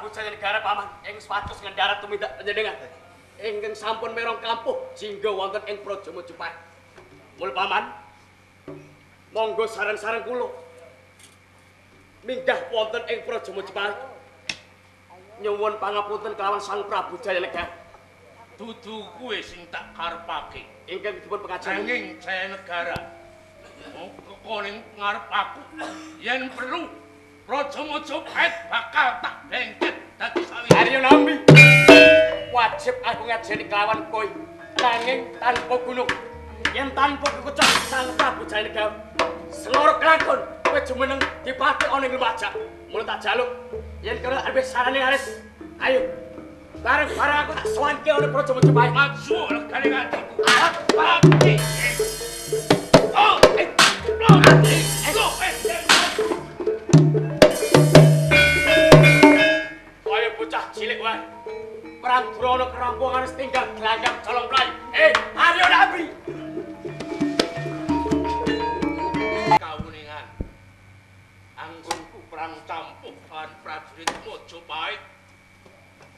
Prabu Jayanegara paman ing swatus ngendharat tumindak panjenengan ingkang sampun merong kampuh jingga wonten ing Praja Majapahit. Mula paman, monggo sareng-sareng kula minggah wonten ing Praja Majapahit. Nyuwun pangapunten kelawan Sang Prabu Jayanegara. Dudu kuwe sing tak karepake. Ingkang dipun pengajeni Nanging Jayanegara kok ning ngarep aku yen perlu Praja Majapahit bakal tak bengket dadi sawiji. Arya Nambi, wajib aku ngajeni kelawan kowe nanging tanpa gunung. Yen tanpa kekucak Sang Prabu Jayanegara seloro kelakon kowe jumeneng dipati ana ing Lumajang. Mula tak jaluk yen kena arep sarane Aris, ayo bareng-bareng aku tak sowanke ana Praja Majapahit. Maju legane atiku. Arep Pati. Oh, eh, oh, eh, kaya bocah cilik wae. Perang Drona kerampungan wis tinggal gelanggang colong mlayu. Arya Nambi. Kawuningan. Anggonku perang campuh kan prajurit Majapahit.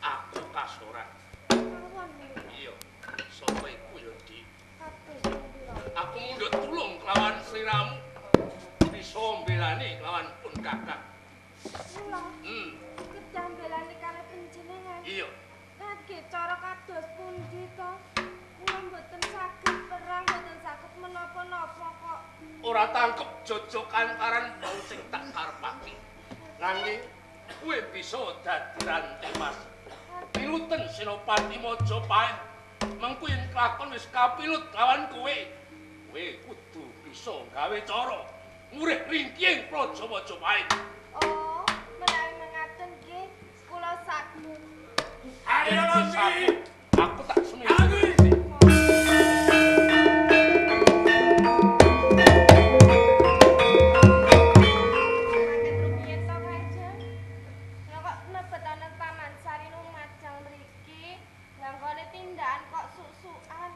Aku kasoran. Iya, sapa iku ya, Dik? Aku mundhut tulung kelawan sliramu. Bisa mbelani kelawan pun kakak. Kula kedah mbelani kalih panjenengan. Iya. Nggih cara kados pundi to? Kula mboten saged perang, mboten saged menapa-napa kok. Ora tangkep jojokan karan bau sing tak karepake. Nanging kowe bisa dadi rante mas. Piluten Senopati Majapahit. Mengko yen kelakon wis kapilut lawan kowe, kowe kudu bisa gawe cara ngurih ringkih Praja Majapahit. Oh, menawi mengaten nggih, kula saged. Arya Nambi. Aku tak seminggu. Mangke rumiyin to, Kanjeng. Lah kok mlebet ana Taman Sari Lumajang mriki, nganggone tindakan kok suk-sukan.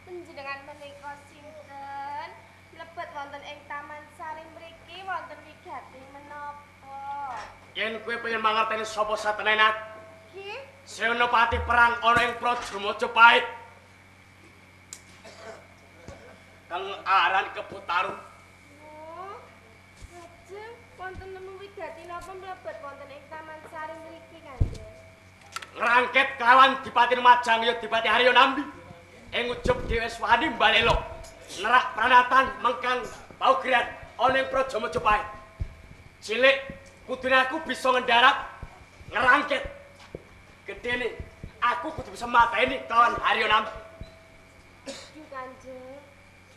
Panjenengan menika sinten? Mlebet wonten ing Taman Sari mriki wonten wigati menapa? Yen kowe pengen mangerteni sapa satenene Nggih. Senopati perang ana ing Praja Majapahit. Kang aran Kebo Tarung. Oh, lajeng wonten nemu wigati napa mlebet wonten ing Taman Sari mriki, Kanjeng? Ngrangket kelawan Dipati Lumajang ya Dipati Arya Nambi. Ing ujub dhewe wani mbalelo. Nerak pranatan mengkang paugeran ana ing Praja Majapahit. Cilik kudune aku bisa ngendarat ngerangket. Gedene aku kudu bisa mateni kelawan Arya Nambi. Duh, Kanjeng.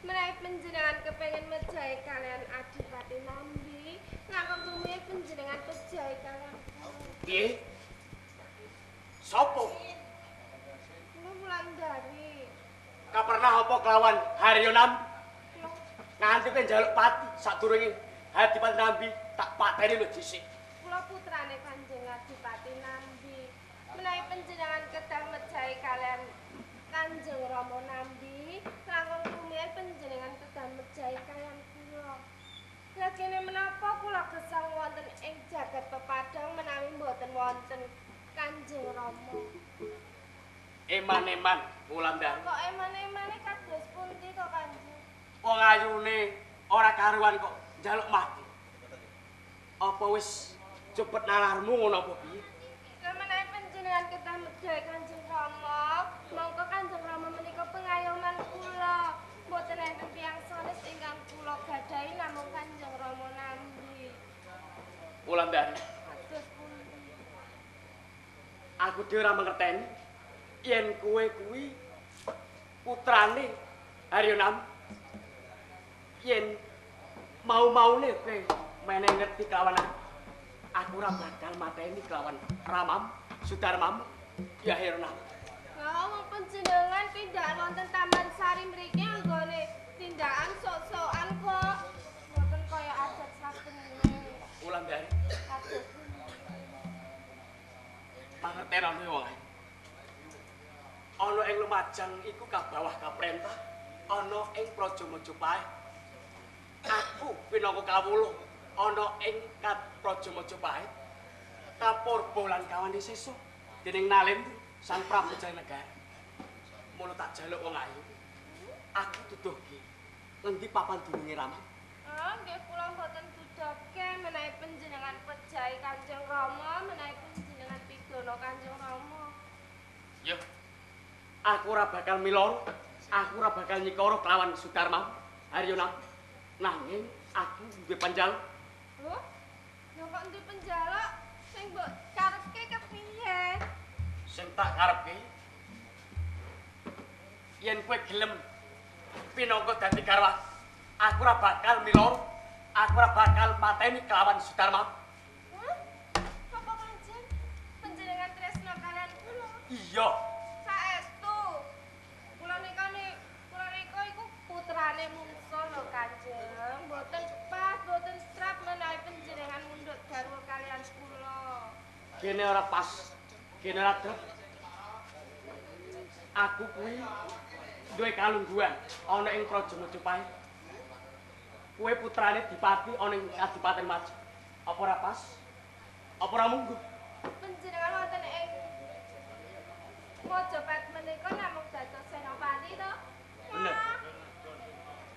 Menawi panjenengan kepengin mejahi kalian Adipati Nambi, langkung rumiyin panjenengan pejahi kalian kula. Piye? Sopo? Kula Wulandari. Kapernah apa kelawan Haryo Nambi? Kula Nganti kowe njaluk pati sadurunge Adipati Nambi tak pateni lho dhisik. kula putrane Kanjeng Adipati Nambi. Menawi panjenengan kedah mejahi kalian Kanjeng Rama Nambi, langkung rumiyin panjenengan kedah mejahi kalian kula. Lah kene menapa kula gesang wonten ing jagat pepadang menawi mboten wonten Kanjeng Rama? Eman-eman Wulandari. Kok eman-emane kados pundi to, Kanjeng? Wong ayune ora karuan kok njaluk mati. Apa wis cepet nalarmu ngono apa piye? Lah menawi panjenengan kedah mejahi Kanjeng Rama, mongko Kanjeng Rama menika pengayoman kula. Mboten enten tiyang sanes ingkang kula gadahi namung Kanjeng Rama Nambi. Wulandari, Kados pundi? aku dhewe ora mangerteni yen kowe kuwi putrane Haryo Nambi. Yen mau-maune kowe meneh ngerti kelawan aku, aku ora bakal mateni kelawan Ramam, Sudarmam, ya Haryo Nambi. Lah wong panjenengan tindakan wonten Taman Sari mriki anggone tindakan sok-sokan kok. Mboten kaya adat sakmene. Wulandari, Kados pundi? pangerten ana wong ae. Ana ing Lumajang iku kabawah kaprentah, ana ing Praja Majapahit. Aku pinangka kawula ana ing Praja Majapahit. Kapurba lan kawane sesa dening Nalendra Sang Prabu Jayanegara. Mula tak jaluk wong ayu. Aku duduhke ngendi papan dununge Rama? Ah, nggih kula mboten duduhke menawi panjenengan pejahi Kanjeng Rama, menawi panjenengan pidana Kanjeng Rama. Yo. Aku ora bakal miloro, aku ora bakal nyikara kelawan Sudarma Haryo Nambi. Nanging aku duwe panjaluk. Lho? Lho kok duwe panjaluk? Sing mbok karepke kepiye? Sing tak karepke yen kowe gelem pinangka dadi garwa, aku ora bakal miloro, aku ora bakal mateni kelawan Sudarma. Hah? Apa Kanjeng? Panjenengan tresna kalian kula? Iya. Saestu. Kula nika iku putrane mungsa lho Kanjeng. Mboten pas, mboten trap menawi panjenengan mundhut garwa kalian kula. Kene ora pas, kene ora trep. Aku kuwi duwe kalungguhan ana ing Praja Majapahit. Kowe putrane Dipati ana ing Kadipaten Majapahit. Apa ora pas? Apa ora mungguh? Panjenengan wonten ing Majapahit menika namung dados senopati to? Bener.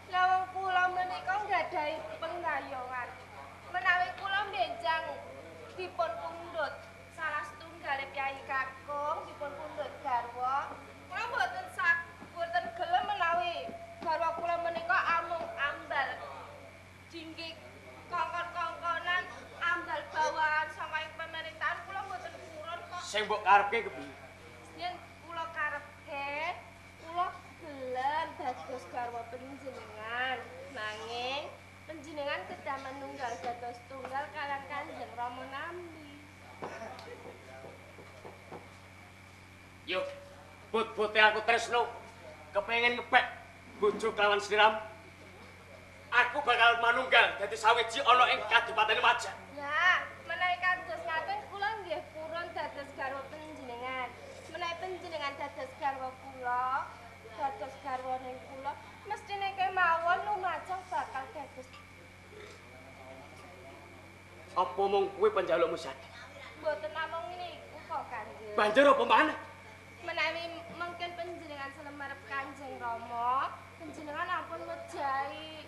Lah wong kula menika nggadahi penggayohan. Menawi kula benjang dipun pundhut salah setunggale Kyai Kakung dipun pundhut garwa, kula mboten mboten gelem menawi garwa kula menika amung ambal jinggik kongkon-kongkonan ambal bawaan saka ing pemerintahan kula mboten purun kok. Sing mbok karepke kepiye? Yen kula karepke, kula gelem dados garwa panjenengan. Nanging panjenengan kedah manunggal dados tunggal kalian Kanjeng Rama Nambi. Yo, bot-bote aku tresno kepengin ngepek bojo kelawan sliramu. Aku bakal manunggal dadi sawiji ana ing Kadipaten Majapahit. Lah, menawi kados ngaten kula nggih purun dados garwa panjenengan. Menawi panjenengan dados garwa kula, dados garwane kula, mestine kemawon Lumajang bakal dados. Apa mung kuwi panjalukmu Sadi? Mboten namung niku kok Kanjeng. Banjur apa maneh? Menawi mungkin panjenengan selemarep Kanjeng Rama, panjenengan ampun mejahi.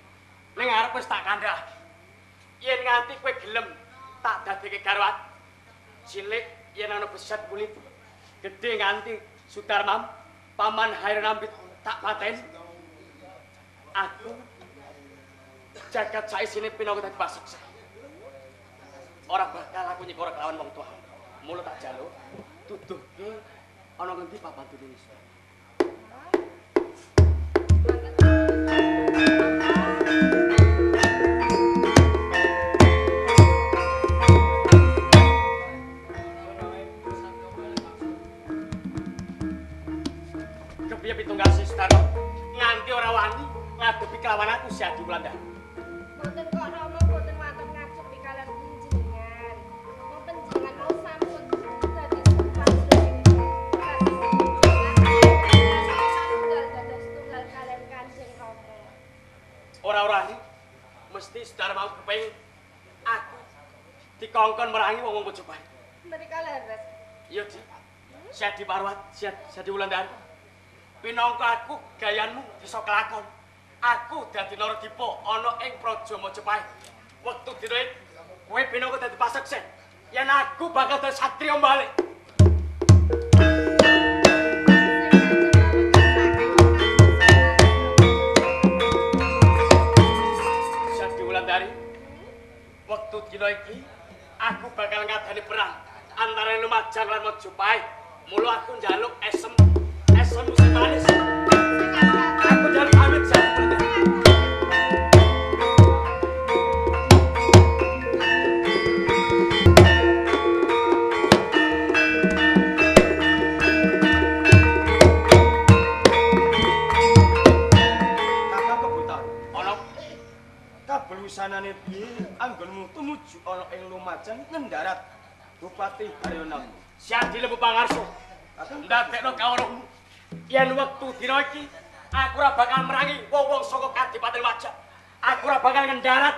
Ning arep wis tak kandhake. Yen nganti kowe gelem tak dadekke garwan. Cilik yen ana beset kulit, gedhe nganti Sudarmam, paman Haryo Nambi tak paten. Aku jagat saisine pinangka dadi paseksa. Ora bakal aku nyikara kelawan wong tuwa. Mula tak jaluk duduhke ana ngendi papan dununge. Kepiye pitunggal Sudarma nganti ora wani ngadepi kelawan aku si Adi Wulandari. Mboten kok Rama mboten wonten ngadepi kalian panjenengan. Wong panjenengan mau sampun dadi tunggal dados tunggal kalian Kanjeng Rama. Ora-orane mesti Sudarma kepengin aku dikongkon merangi wong-wong Majapahit. Mereka leres. Iya, Di. Siadi Parwat, Siadi Wulandari. Pinangka aku gayanmu bisa kelakon. Aku dadi Naradipa ana ing Praja Majapahit. Wektu dina iki kowe pinangka dadi paseksen. Yen aku bakal dadi satriya balik. Siadi Wulandari, wektu dina iki aku bakal ngadani perang antara Lumajang lan Majapahit. Mula aku njaluk esem esem sing manis. Aku njaluk pamit Siadi Wulandari. Kakang Kebutan, Ana kabelusanane piye anggonmu tumuju ana ing Lumajang ngendarat Bupati Haryo Nambi. Siadi Lembu Pangarsa. Kakang Ndadekno kawruhmu. Yen wektu dina iki aku ora bakal merangi wong-wong saka Kadipaten Majapahit. Aku ora bakal ngendarat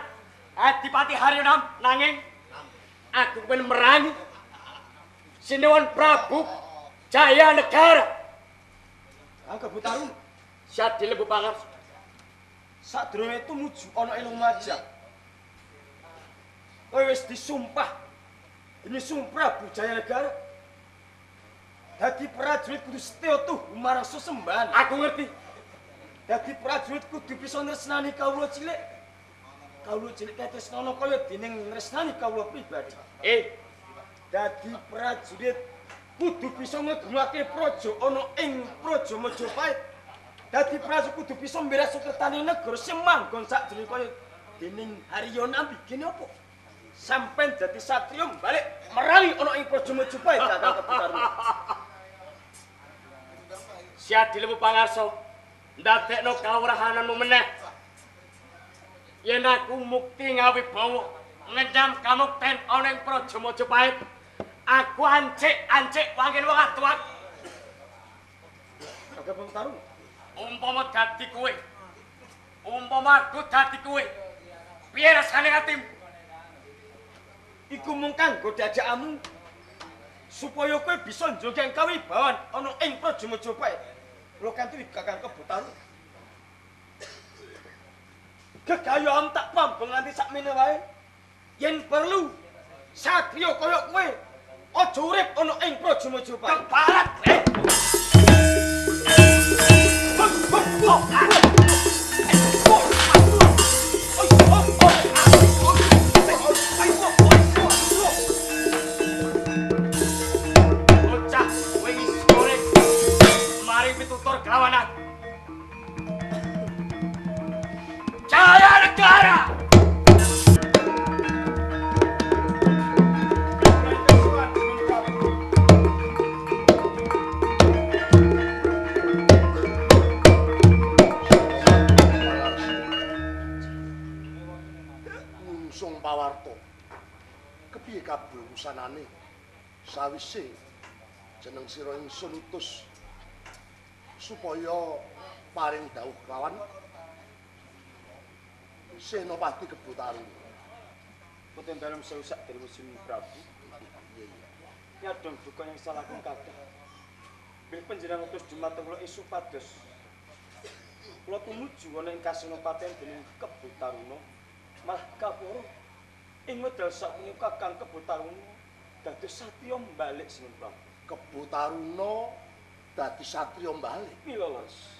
Adipati Haryo Nambi, nanging aku pengen merangi Sinuwun Prabu Jaya Negara. Kang Kebo Taruna. Syadi Lembu Pangarsa. Sadurunge tumuju ana ing Lumajang, kowe wis disumpah dening Sang Prabu Jaya Negara. Dadi prajurit kudu setya tuhu marang sesembahan. Aku ngerti. Dadi prajurit kudu bisa nresnani kawula cilik. Kawula cilik katresnana kaya dening nresnani kawula pribadi. Dadi prajurit kudu bisa ngegungake praja ana ing Praja Majapahit. Dadi prajurit kudu bisa miras suketane negara sing manggon sakjroning kaya dening Haryo Nambi. Gene apa? Sampeyan dadi satriya balik merangi ana ing Praja Majapahit Kakang Kebo Taruna. Syadi Lembu Pangarsa, ndadekno kawrahananmu meneh. Yen aku mukti ngawibawa ngenyam kamukten ana ing Praja Majapahit, aku ancik-ancik wangin wong atuwak. Kakang Kebo Taruna, umpama dadi kowe, umpama aku dadi kowe, piye rasane atimu? Iku mung kanggo dadakanmu supaya kowe bisa njogeng kawibawan ana ing Praja Majapahit. Kula kanthi Kakang Kebo Taruna. Gegayuhan tak pambeng nganti sakmene wae. Yen perlu satriya kaya kowe aja urip ana ing Praja Majapahit. Kebarat. Bocah wingi sore mari pitutur kelawan aku. Jaya Negara. Ngungsung pawarta. Kepiye kabul wusanane sawise jeneng sira ingsun utus supaya paring dawuh kelawan Senopati Kebo Taruna. Boten dalem sewu sak dalem Prabu. Nyadong duka yang salahku kathah. Bilih panjenengan utus dumateng kula supados kula tumuju ana ing Kasenopati dening Kebo Taruna. Malah kapura ing wedal sapunika Kakang Kebo Taruna dados satriya mbalik Sinuwun Prabu. Kebo Taruna dadi satriya mbalik. Mila leres.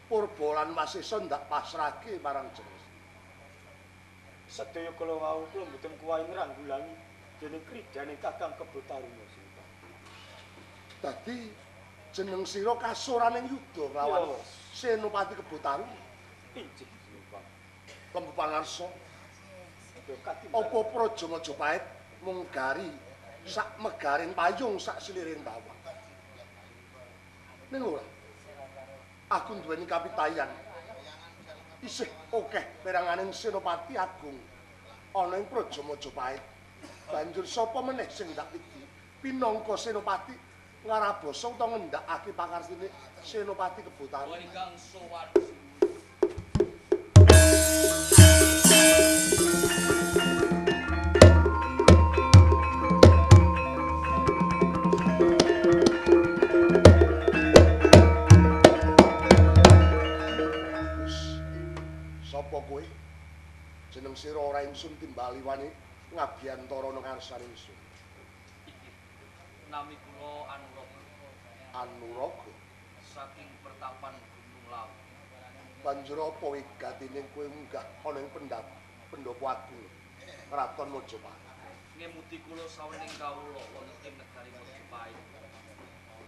Purba lan Wasesa ndak pasrahke marang jeneng. Sedaya kala wau kula mboten kuwai ngranggulangi dening kridane Kakang Kebo Taruna Sinuwun Prabu. Dadi jeneng sira kasoran ing yuda nglawan Senopati Kebo Taruna. Injih Sinuwun Prabu. Lembu Pangarsa, apa Praja Majapahit mung gari sak megaring payung sak siliring bawang. Ning ora. Aku duweni kapitayan. Isih akeh peranganing Senopati Agung ana ing Praja Majapahit. Banjur sapa meneh sing ndak widi pinangka Senopati ngarabasa utawa ngendhakake pangarsine Senopati Kebo Taruna. Sapa kowe? Jeneng sira ora ingsun timbali wani ngabiyantara nang ngarsane ingsun. Inggih. Nami kula Anuraga. Anuraga saking pertapan Gunung Lawu. Banjur apa wigatine kowe munggah ana ing pendhapa agung Kraton Majapahit? Ngemuti kula sawening kawula wonten ing negari Majapahit.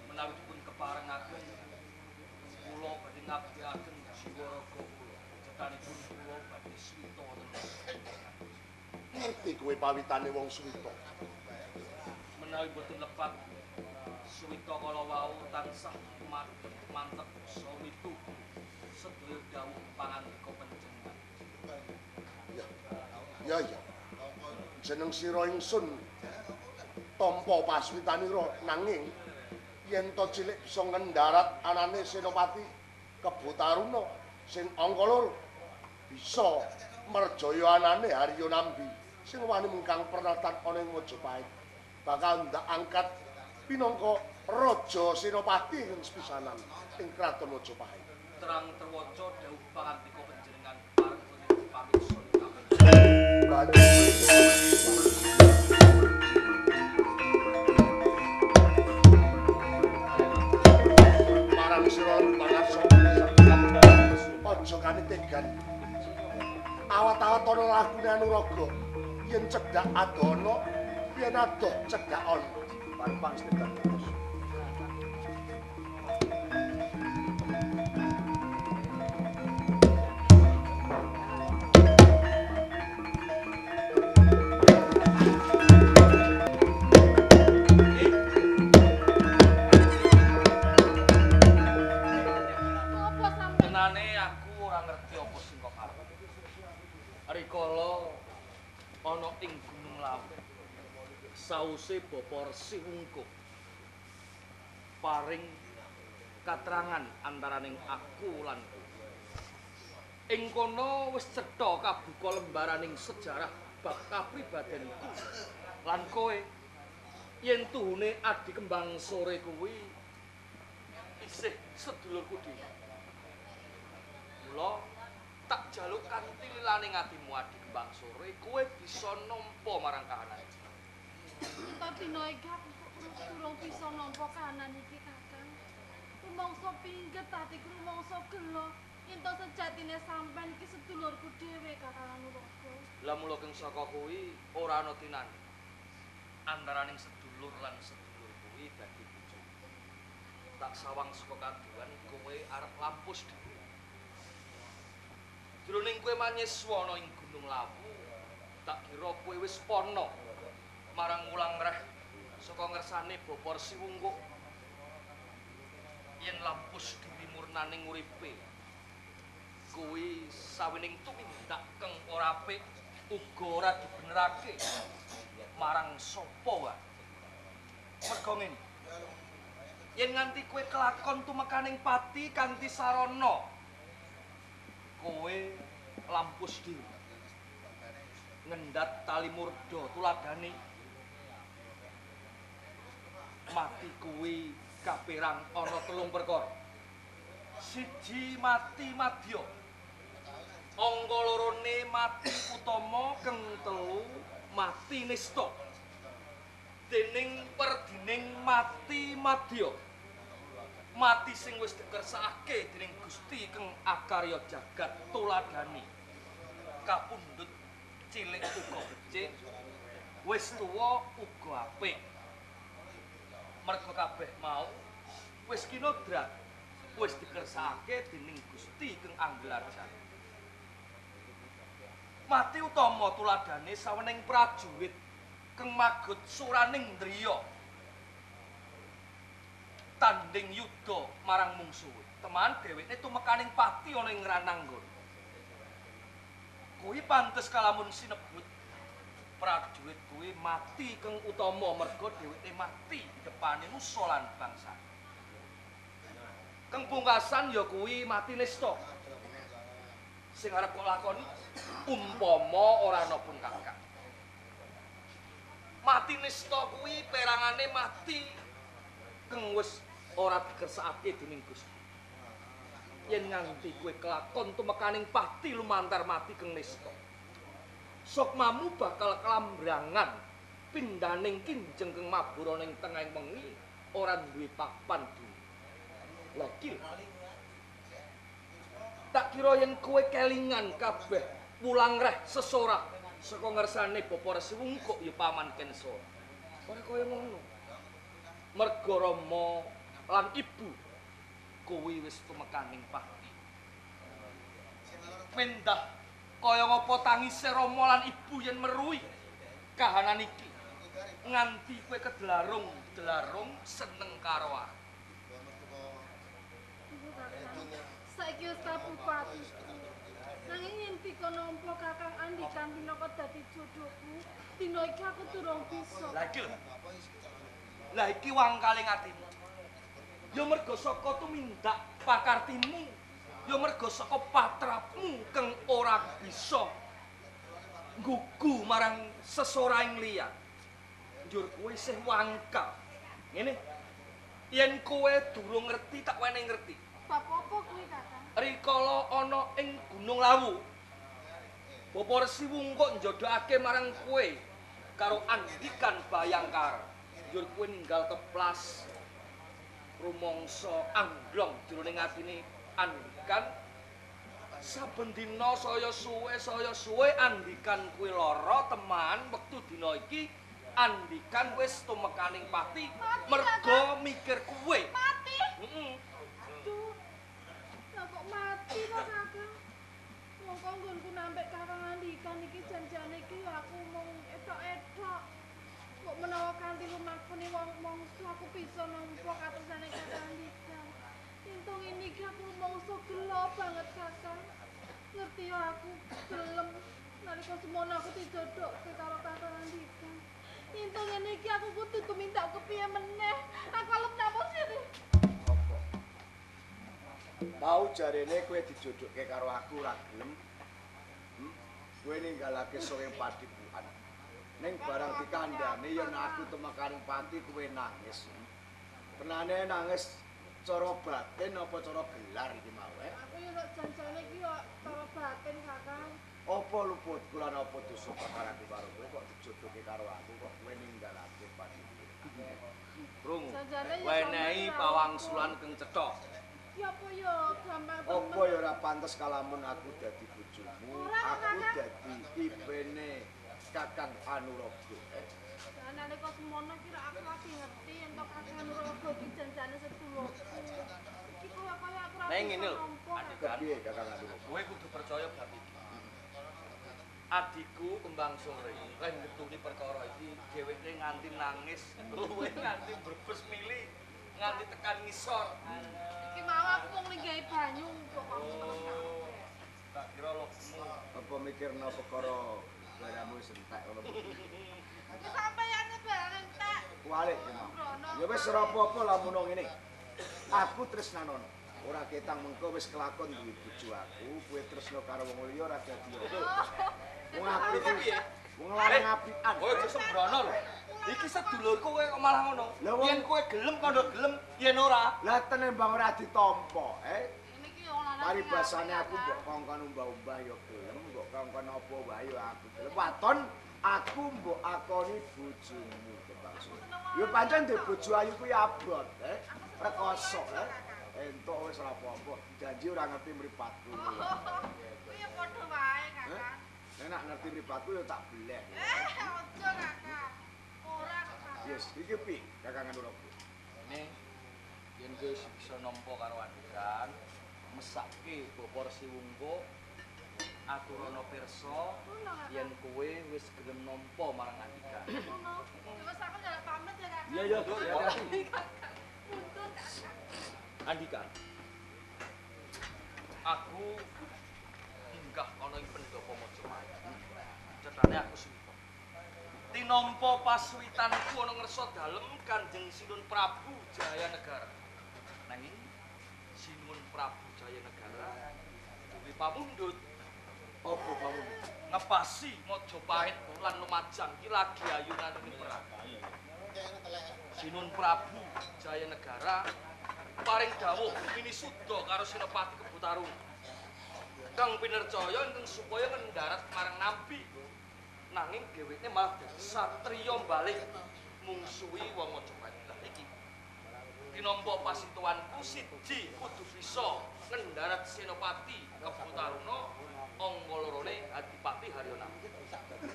Menawi dipun keparengaken kula badhe ngabdiaken jiwa raga kula. Cetanipun kula badhe swita wonten. Ngerti kowe pawitane wong swita? Menawi boten lepat swita kala wau tansah mantep sawitu sedaya dawuh pangandika panjenengan. Ya. Ya ya. Jeneng sira ingsun tampa paswitanira nanging yen to cilik bisa ngendarat anane Senopati Kebo Taruna sing angka loro bisa merjaya anane Haryo Nambi sing wani mungkang pernatan ana ing Majapahit bakal ndak angkat Pinangka Raja Senopati ing sepisanan ing Kraton Majapahit. Terang terwaca dawuh pangandika panjenengan pareng pamit Marang sira pangarsa aja kanitegan. Awat-awat ana lagune Anuraga yen cedhak adoh ana, yen adoh cedhak ana. Pareng setekan. Tenane aku ora ngerti apa sing kok karep. Rikala ana ing Gunung Lawu. Sause Bapa Resi Wungkuk paring katrangan antaraning aku lan kowe. Ing kono wis cetha kabuka lembaraning sejarah bab kapribadenku lan kowe yen tuhune Adi Kembang Sore kuwi isih sedulurku dhewe. Mula tak jaluk kanthi lilaning atimu Adi Kembang Sore kowe bisa nampa marang kahanan. Kita dina iki aku durung bisa nampa kahanan iki, Kakang. Rumangsa pingget atiku, rumangsa gelo. Yen to sejatine sampean iki sedulurku dhewe, Kakang Anuraga. Lah mula keng saka kuwi ora ana tinane. Antaraning sedulur lan sedulur kuwi dadi bojo. Tak sawang saka kaduan kowe arep lampus dhewe. Jroning kowe manyeswa ana ing Gunung Lawu, tak kira kowe wis pana marang wulang reh saka ngersane Bapa Resi Wungkuk. Yen lampus diri murnaning uripe kuwi sawining tumindak kang ora apik uga ora dibenerake marang sapa wae. Merga ngene, yen nganti kowe kelakon tumekaning pati kanthi sarana, kowe lampus diri ngendhat tali murda tuladhane. Mati kuwi kaperang ana telung perkara. Siji mati madya, angka lorone mati utama, keng telu mati nista. Dening perdining mati madya, mati sing wis dikersakake dening Gusti keng akarya jagat tuladhane kapundhut cilik uga becik, wis tuwa uga apik. Merga kabeh mau wis kinodrat, wis dikersakake dening Gusti keng anggelar jagat. Mati utama tuladhane sawening prajurit keng magut suraning driya tanding yuda marang mungsuhe. Teman dheweke tumekaning pati ana ing rananggon. Kuwi pantes kalamun sinebut prajurit kuwi mati keng utama merga dheweke mati depane nusa lan bangsa. Keng pungkasan ya kuwi mati nista. Sing arep kok lakoni umpama ora ana pun kakak. Mati nista kuwi perangane mati keng wis ora dikersakake dening Gusti. Yen nganti kowe kelakon tumekaning pati lumantar mati keng nista, sukmamu bakal kelambrangan pindhaning kinjeng keng mabur ana ing tengahing wengi ora duwe papan duwe. Lah iki tak kira yen kowe kelingan kabeh wulang reh sesorah saka ngersane Bapa Resi Wungkuk ya Paman Kenso. Ora kaya ngono. Merga rama lan ibu kuwi wis tumekaning pati. Mendah kaya ngapa tangise rama lan ibu yen meruhi kahanan iki nganti kowe kedelarung-delarung seneng karo aku. Saiki wis kabuka atiku. Nanging yen dikon nampa Kakang Andika minangka dadi jodohku, dina iki aku durung bisa. Lah iki lho. Lah iki wangkaling atimu. Ya merga saka tumindak pakartimu, ya merga saka patrapmu kang ora bisa nggugu marang sesoraing liya. Njur kowe isih wangkal. Ngene. Yen kowe durung ngerti tak wenehi ngerti. Bab apa kuwi, Kakang? Rikala ana ing Gunung Lawu. Bapak Resi Wungkuk njodhokake marang kowe karo Andikan Bayangkara. Njur kowe ninggal teplas rumangsa angglong jroning atine Andikan. Saben dina saya suwe Andikan kuwi lara teman wektu dina iki Andikan wis tumekaning pati merga mikir kowe. Mati. Heeh. Aduh. Lah kok mati to, Kakang? Wong kok nggonku nampik Kakang Andikan iki janjane iki aku mung etok-etok. Kok menawa kanthi lumakune wong mongso aku bisa nampa katresnane Kakang Andikan. Entung ini iki aku mongso gelo banget, Kakang. Ngerti ya aku gelem nalika semono aku dijodohke karo Kakang Andikan. Entung ngene iki aku kudu tumindak kepiye meneh. Aku arep napa sih? Apa? Mau jarene kowe dijodohke karo aku ora gelem. Kowe ninggalake sore padipukan. Ning barang dikandhane yen aku temekaning pati kowe nangis. Tenane nangis cara batin apa cara gelar iki mau? Aku yo nek janjane iki yo cara batin, Kakang. Apa luputku lan apa dosa perkaraku karo kowe kok dijodohke karo aku kok kowe ninggalake padipukan. Krungu. Wenehi pawangsulan keng cetha. Ya apa ya gampang temen. Apa ya ora pantes kalamun aku dadi bojomu, aku dadi ipene Kakang Anuraga. Lah nalika semono ki aku lagi ngerti yen to Kakang Anuraga iki janjane sedulurku. Iki kaya-kaya aku ora ngene lho. Kepiye Kakang Anuraga? Kowe kudu percaya bab iki. Adikku Kembang Sore lek ngetuni perkara iki dheweke nganti nangis, kowe nganti brebes mili, nganti tekan ngisor. Iki mau aku mung ninggahi banyu kok kamu tekan kabeh. Tak kira lokmu. Apa mikirno perkara baramu wis entek ngono. Iki sampeyane barang entek. Kualik iki mau. Ya wis ora apa-apa lamun ngene. Aku tresnanono. Ora ketang mengko wis kelakon duwe bojo aku, kowe tresno karo wong liya ora dadi apa. Wong apik piye? Wong lanang apikan. Kowe aja sembrono lho. Iki sedulurku kowe kok malah ngono. Yen kowe gelem kandha gelem, yen ora, lah tenembang ora ditampa, eh. Niki wong lanang. Paribasane aku mbok kongkon umbah-umbah ya gelem, mbok kongkon apa wae ya aku gelem. Waton aku mbok akoni bojomu Kembang Sore. Ya pancen ndek bojo ayu kuwi abot, eh. Rekoso, eh. Entuk wis ora apa-apa, janji ora ngerti mripatku. Kuwi ya padha wae, Kakang. Nek nak ngerti mripatku ya tak beleh. Aja, Kakang. Ora, Kakang. Yes, iki piye Kakang Anuraga? Ngene yen kowe wis bisa nampa karo Andikan, mesake Bapak Resi Wungkuk aturana pirsa yen kowe wis gelem nampa marang Andikan. Ngono. Ya wis aku njaluk pamit ya, Kakang. Iya, iya. Mundur, Kakang. Andikan, aku hinggah ana ing pendopo Majapahit. Cetane aku suwita. Tinampa pasuwitanku ana ngersa dalem Kanjeng Sinuwun Prabu Jayanegara. Nanging Sinuwun Prabu Jayanegara duwe pamundhut. Apa pamundhut? Ngepasi Majapahit lan Lumajang ki lagi ayunan ing perang. Sinuwun Prabu Jayanegara paring dawuh pinisuda karo Senopati Kebo Taruna. Kang pinercaya ingkang supaya ngendarat marang Nambi. Nanging dheweke malah dadi satriya balik mungsuhi wong Majapahit. Lah iki tinampa pasituanku siji kudu bisa ngendarat Senopati Kebo Taruna angka lorone Adipati Haryo Nambi.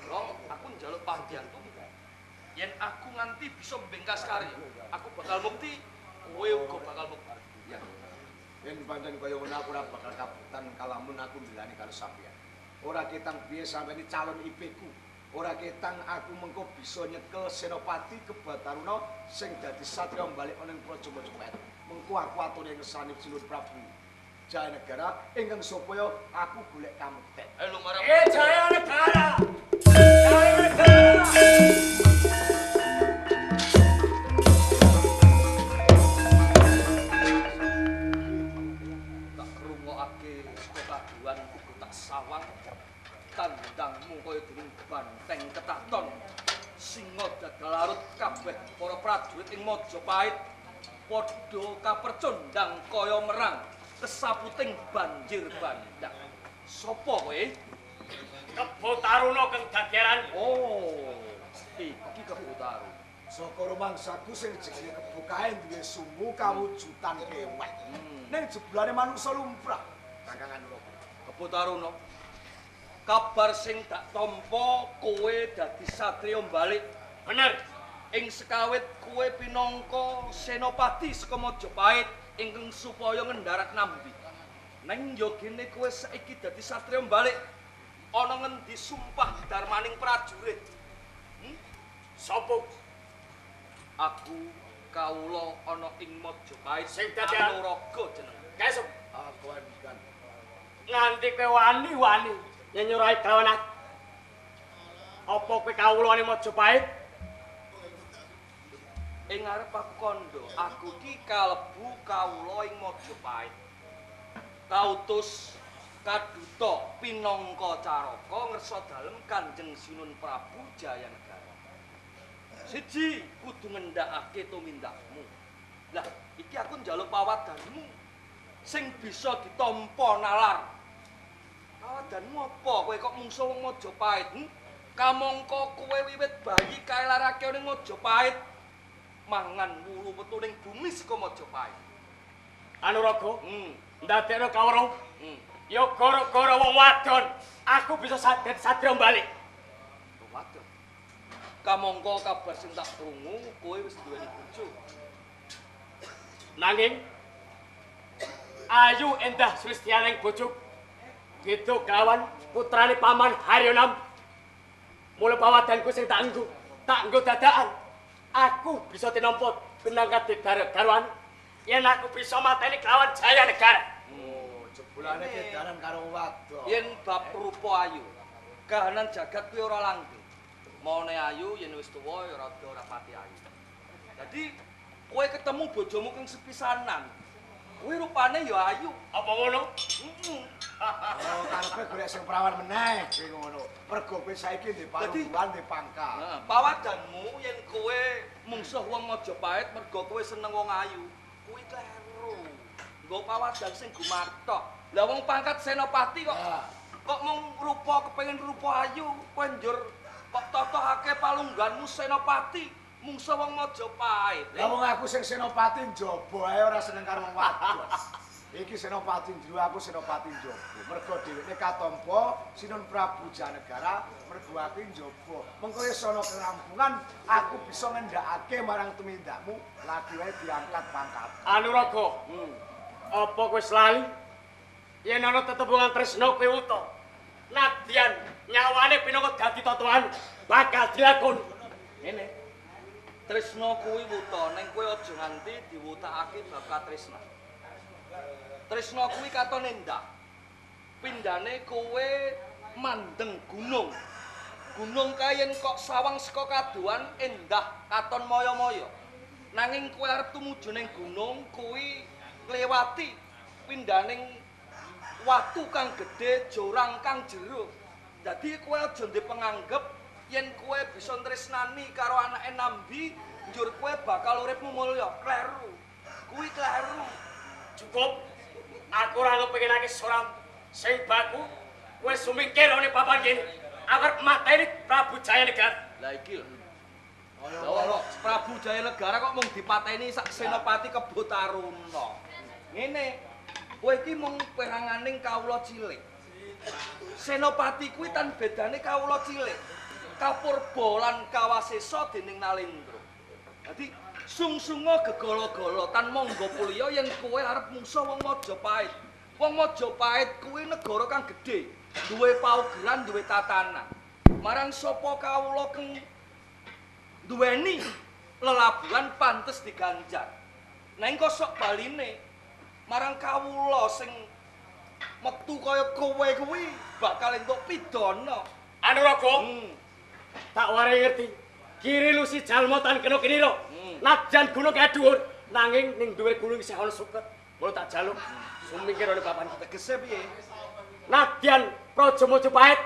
Rong aku njaluk pambiyantu. Yen aku nganti bisa mbengkas karya, aku bakal mukti. Kowe uga bakal mukti. Ya. Yen pancen kaya ngono aku ora bakal kabutan kalamun aku ndelani karo sampeyan. Ora ketang piye sampeyan iki calon IP-ku. Ora ketang aku mengko bisa nyekel Senopati Kebo Taruna sing dadi satriya balik ana ing Praja Majapahit. Mengko aku aturi ngersani Sinuwun Prabu Jayanegara ingkang supaya aku golek kamukten. Ayo marang. Jayanegara. Jayanegara. Sawang tandangmu kaya dening banteng ketaton singa dadal larut kabeh para prajurit ing Majapahit. Padha kapercondang kaya merang kesaputing banjir bandang. Sopo kowe? Kebo Taruna kang dadiaran. Oh, iki Kebo Taruna. Saka rumangsaku sing jenenge kebo kae duwe sungu kawujudan kewan. Ning jebulane manungsa lumrah. Kakang Anuraga. Kebo Taruna. Kabar sing tak tampa kowe dadi satriya balik. Bener. Ing sekawit kowe pinangka senopati saka Majapahit ingkang supaya ngendharat Nambi. Neng yogene kowe saiki dadi satriya balik. Ana ngendi sumpah darmaning prajurit? Sopo? Aku kawula ana ing Majapahit sing dadi Anuraga jeneng. Kae aku endikan. Nganti kowe wani-wani nyenyurai kawan aku. Apa kowe kawulane Majapahit? Ing ngarep aku kandha, aku ki kalebu kawula ing Majapahit. Kautus kaduta pinangka caraka ngersa dalem Kanjeng Sinun Prabu Jayanegara. Siji kudu ngendhakake tumindakmu. Lah, iki aku njaluk pawadanmu sing bisa ditampa nalar. Pawadanmu apa? Kowe kok mungsuh wong Majapahit? Kamangka kowe wiwit bayi kae larake ning Majapahit. Mangan wulu metu ning bumi saka Majapahit. Anuraga, ndadekno kawruh. Ya gara-gara wong wadon, aku bisa dadi satriya balik. Wong wadon. Kamangka kabar sing tak krungu, kowe wis duweni bojo. Nanging ayu endah sulistianing bojo beda kawan putrane paman Haryo Nambi. Mula pawadanku sing tak nggo dadakan. Aku bisa tinampa pinangkat garwan yen aku bisa mateni kelawan Jayanegara. Oh, jebulane kedanan karo wadon. Yen bab rupa ayu, kahanan jagat kuwi ora langgeng. Maune ayu yen wis tuwa ya rada ora pati ayu. Dadi kowe ketemu bojomu kang sepisanan, kuwi rupane ya ayu. Apa ngono? Heeh. Oh, karepe golek sing perawan meneh kowe ngono. Mergo kowe saiki ndek paluhan ndek pangkat. Heeh, pawadanmu yen kowe mungsuh wong Majapahit mergo kowe seneng wong ayu, kuwi kleru. Nggo pawadan sing gumathok. Lah wong pangkat senopati kok kok mung rupa kepengin rupa ayu, kowe njur kok totohake palungganmu senopati mungsuh wong Majapahit. Lah wong aku sing senopati njaba ae ora seneng karo wong wadon. Iki senopati njero, aku senopati njaba. Mergo dheweke katampa Sinun Prabu Jayanegara, mergo aku njaba. Mengko wis ana kerampungan, aku bisa ngendhakake marang tumindakmu lagi wae diangkat pangkat. Anuraga, apa kowe lali yen ana tetembungan tresna kowe wuta? Nadyan nyawane pinangka dadi totohan bakal dilakoni. Ngene. Tresna kuwi wuta, ning kowe aja nganti diwutakake bab katresnan. Tresna kuwi katon endah. Pindhane kowe mandeng gunung. Gunung kae yen kok sawang saka kadohan endah katon maya-maya. Nanging kowe arep tumuju ning gunung kuwi nglewati pindhaning watu kang gedhe, jorang kang jero. Dadi kowe aja ndek penganggep yen kowe bisa tresnani karo anake Nambi, njur kowe bakal uripmu mulya. Kleru. Kuwi kleru. Cukup. Aku ora kepinginake soram sing baku kowe sumingkir ana papan kene. Aku arep mateni Prabu Jayanegara. Lah iki lho. Lha Prabu Jayanegara kok mung dipateni sak senopati Kebo Taruna. Ngene, kowe iki mung peranganing kawula cilik. Senopati kuwi tan bedane kawula cilik. Kapurba lan kawasesa dening Nalendra. Dadi sungsunga gegala-gala tan mangga pulya yen kowe arep mungsuh wong Majapahit. Wong Majapahit kuwi negara kang gedhe, duwe paugeran, duwe tatanan. Marang sapa kawula kang duweni lelabuhan pantes diganjar. Nanging kok sok baline marang kawula sing metu kaya kowe kuwi bakal entuk pidana. Anuraga, tak warai ngerti. Kiri lusi jalma tan kena kinira. Najan gunung kae dhuwur, nanging ning dhuwur gunung isih ana suket. Mula tak jaluk sumingkir ana papan. Tegese piye? Nadyan Praja Majapahit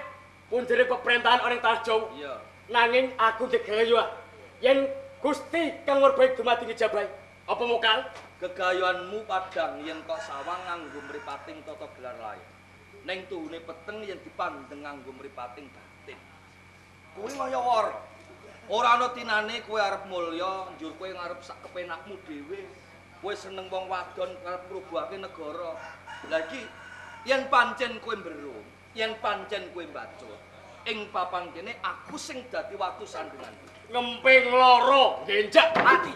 punjere peperintahan ana ing tanah Jawa. Iya. Nanging aku digawe yen Gusti kang Murba dumadi ngejabahi. Apa mokal? Gegayuanmu padhang yen kok sawang nganggo mripating tata gelar lair. Ning tuhune peteng yen dipandheng nganggo mripating batin. Kuwi kaya wara. Ora ana tinane kowe arep mulya, njur kowe ngarep sak kepenakmu dhewe. Kowe seneng wong wadon arep ngrubuhake negara. Lah iki yen pancen kowe mberung, yen pancen kowe mbacut, ing papan kene aku sing dadi watu sandungan. Ngemping loro, ngenjak mati.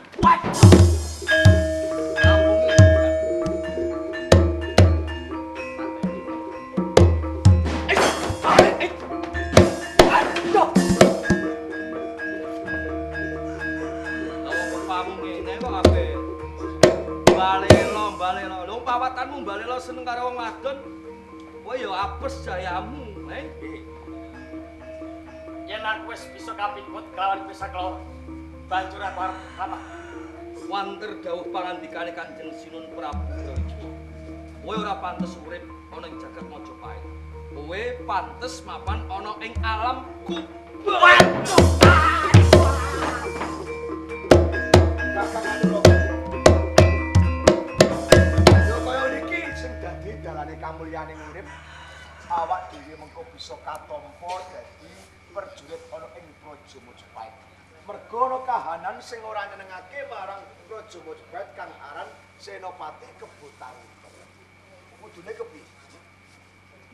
Pawatanmu balelo seneng karo wong wadon, kowe ya apes jayamu, eh? Yen aku wis bisa kapikut kelawan bisa kelor, banjur aku arep apa? Wanter dawuh pangandikane Kanjeng Sinun Prabu Brawijaya. Kowe ora pantes urip ana ing jagat Majapahit. Kowe pantes mapan ana ing alam kubur. Dalane kamulyane urip awak dhewe mengko bisa katampa dadi prajurit ana ing Praja Majapahit. Merga ana kahanan sing ora nyenengake marang Praja Majapahit kang aran Senopati Kebo Taruna. Kudune kepiye?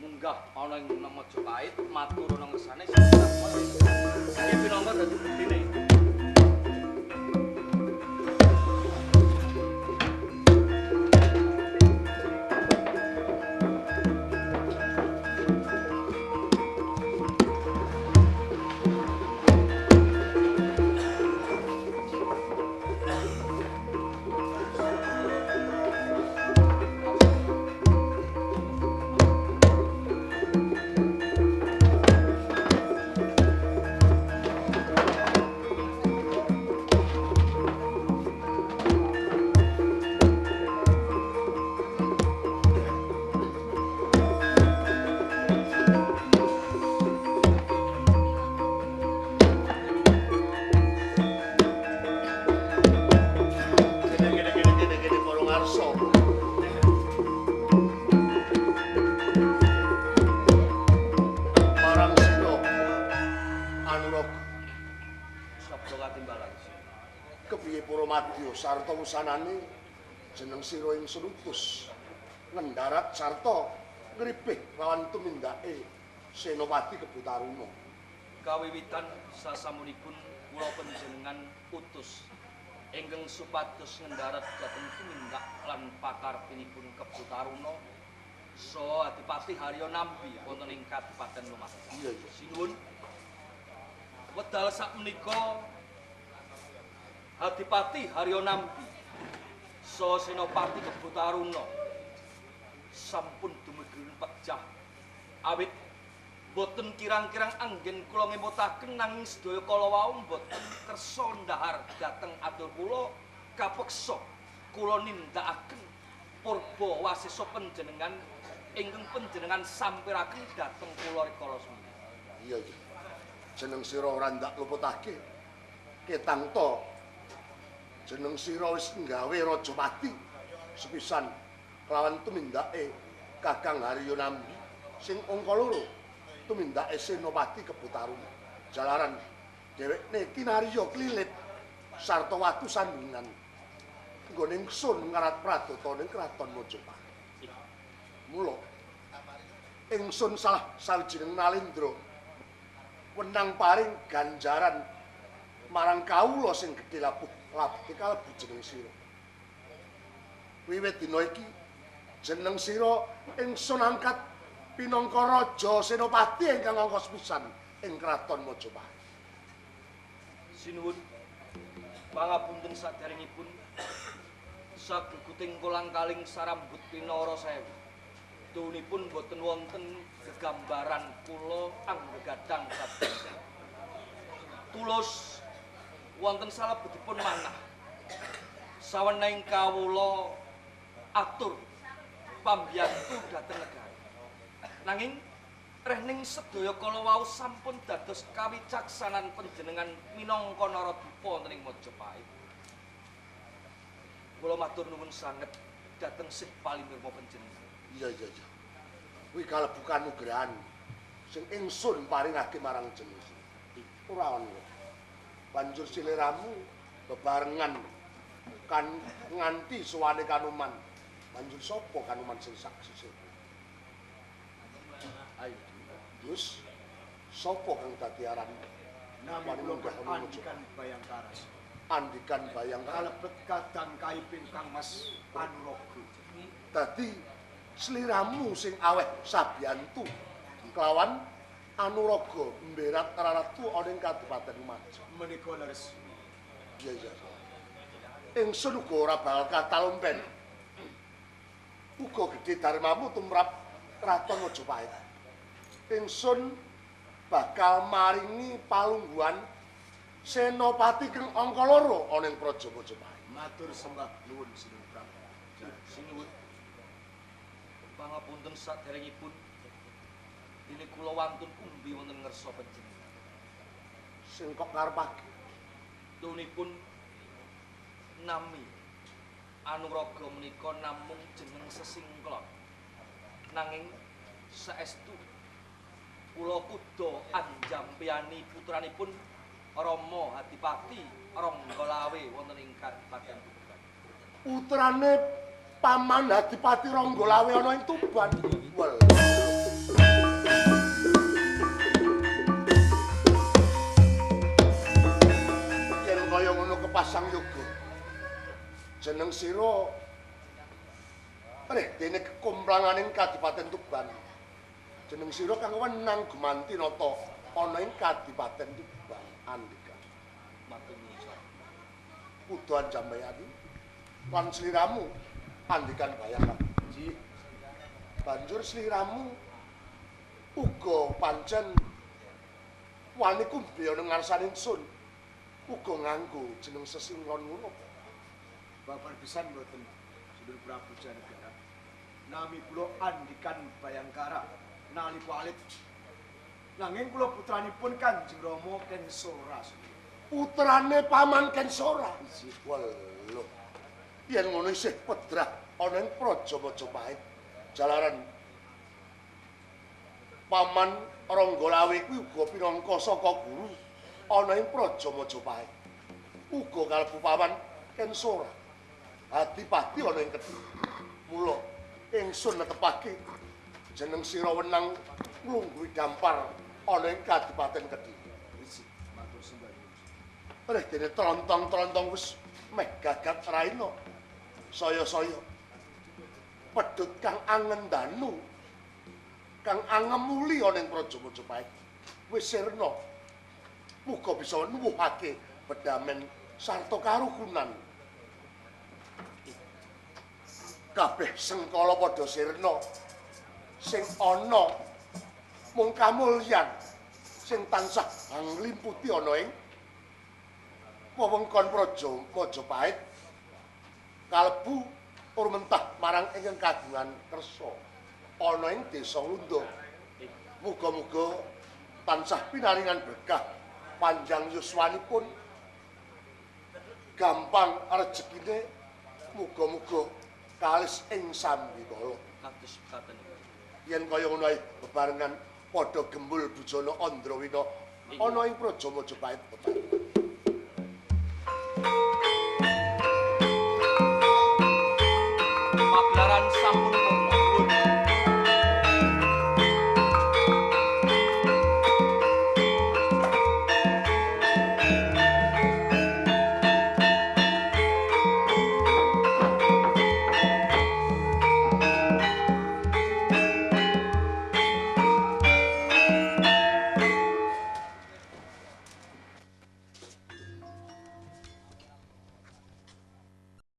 Munggah ana ing Majapahit matur ana ngersane iki pinangka dadi buktine. Sarta wusanane jeneng sira ingsun utus ngendarat sarta ngribih lawan tumindake Senopati Kebo Taruna. Kawiwitan sasampunipun kula panjenengan utus ingkang supados ngendarat dhateng tumindak lan pakarepinipun Kebo Taruna saha Adipati Harya Nambi wonten ing Kadipaten Lumajang. Iya iya. Sinuwun. Wedal sakmenika Adipati Harya Nambi saha Senopati Kebo Taruna sampun dumegi pejah awit boten kirang-kirang anggen kula ngemutaken nanging sedaya kala wau boten kersa ndahar dhateng atur kula kapeksa kula nindakaken purba wasesa panjenengan ingkang panjenengan sampiraken dhateng kula rikala semono. Iya iya. Jeneng sira ora ndak luputake. Ketang to jeneng sira wis nggawe Rajapati sepisan kelawan tumindake Kakang Harya Nambi sing angka loro tumindake Senopati Kebo Taruna. Jalaran dhewekne kinarya klilit sarta watu sandungan nggone ingsun ngarat pradata ning kraton Majapahit. Mula ingsun salah sawijining nalendra wenang paring ganjaran marang kawula sing gedhe labuh labute kalebu jeneng sira. Wiwit dina iki jeneng sira ingsun angkat pinangka raja senopati ingkang angka sepisan ing kraton Majapahit. Sinuwun pangapunten saderengipun sageguting kolang-kaling sarambut pinara sewu. Tunipun boten wonten gegambaran kula anggegadang saben. Tulus wonten salebetipun manah. Sawenehing kawula atur pambiyantu dhateng negara. Nanging rehning sedaya kala wau sampun dados kawicaksanan panjenengan minangka Naradipa wonten ing Majapahit. Kula matur nuwun sanget dhateng Sih Palimirma panjenengan. Iya iya iya. Kuwi kalebu kanugrahan sing ingsun paringake marang jeneng. Ora ono. Banjur siliramu bebarengan kan nganti sowane Kanuman. Banjur sapa Kanuman sing saksi? Ayo. Terus sapa kang dadi aran? Nami kula Andikan Bayangkara. Andikan Bayangkara kalebet kadang kaiping Kang Mas Anurogo. Dadi sliramu sing aweh sabiyantu kelawan Anurogo mberat raratu ana ing Kadipaten Lumajang. Menika leres. Iya iya. Ingsun uga ora bakal katalumpen. Uga gedhe darmamu tumrap Kraton Majapahit. Ingsun bakal maringi palungguhan Senopati kang angka 2 ana ing Praja Majapahit. Matur sembah nuwun Sinuwun Prabu. Sinuwun. Pangapunten saderengipun dene kula wantun kumbi wonten ngarsa panjenengan. Sing kok karepake tunipun nami Anurogo menika namung jeneng sesingklon. Nanging saestu kula kuda anjampiyani putranipun Rama Adipati Ranggalawe wonten ing Kadipaten Tuban. Putrane Paman Adipati Ranggalawe ana ing Tuban. Wel. Yen kaya ngono kepasang yoga. Jeneng sira reh dene kekomplanganing Kadipaten Tuban. Jeneng sira kang wenang gumanti nata ana ing Kadipaten Tuban. Andika. Matur nuwun. Kudu anjambayani lan sliramu Andikan Bayangkara. Nggih. Banjur sliramu uga pancen wani kumbi ana ngarsane ingsun. Uga nganggo jeneng sesingklon ngono. Babar pisan mboten Sinuwun Prabu Jayanegara. Nami kula Andikan Bayangkara nalika alit. Nanging kula putranipun Kanjeng Rama Kensora. Putrane Paman Kensora. Weluh. Yen ngono isih pedrah ana ing Praja Majapahit. Jalaran Paman Ranggalawe kuwi uga pinangka saka guru ana ing Praja Majapahit. Uga kalebu Paman Kensora. Adipati ana ing Kediri. Mula ingsun netepake jeneng sira wenang nglungguhi dampar ana ing Kadipaten Kediri. Matur sembah nuwun. Reh dene trontong-trontong wis meh gagat raina. Saya-saya pedhut kang angendanu kang angemuli ana ing Praja Majapahit wis sirna. Muga bisa nuwuhake bedamen sarta karukunan. Kabeh sengkala padha sirna sing ana mung kamulyan sing tansah anglimputi ana ing wewengkon Praja Majapahit kalebu urmentah marang ingkang kagungan kersa ana ing desa Nglundo. Muga-muga tansah pinaringan berkah panjang yuswanipun, gampang rejekine, muga-muga kalis ing sambikala. Kados mekaten. Yen kaya ngono ae bebarengan padha gembul bujana Andrawina ana ing Praja Majapahit.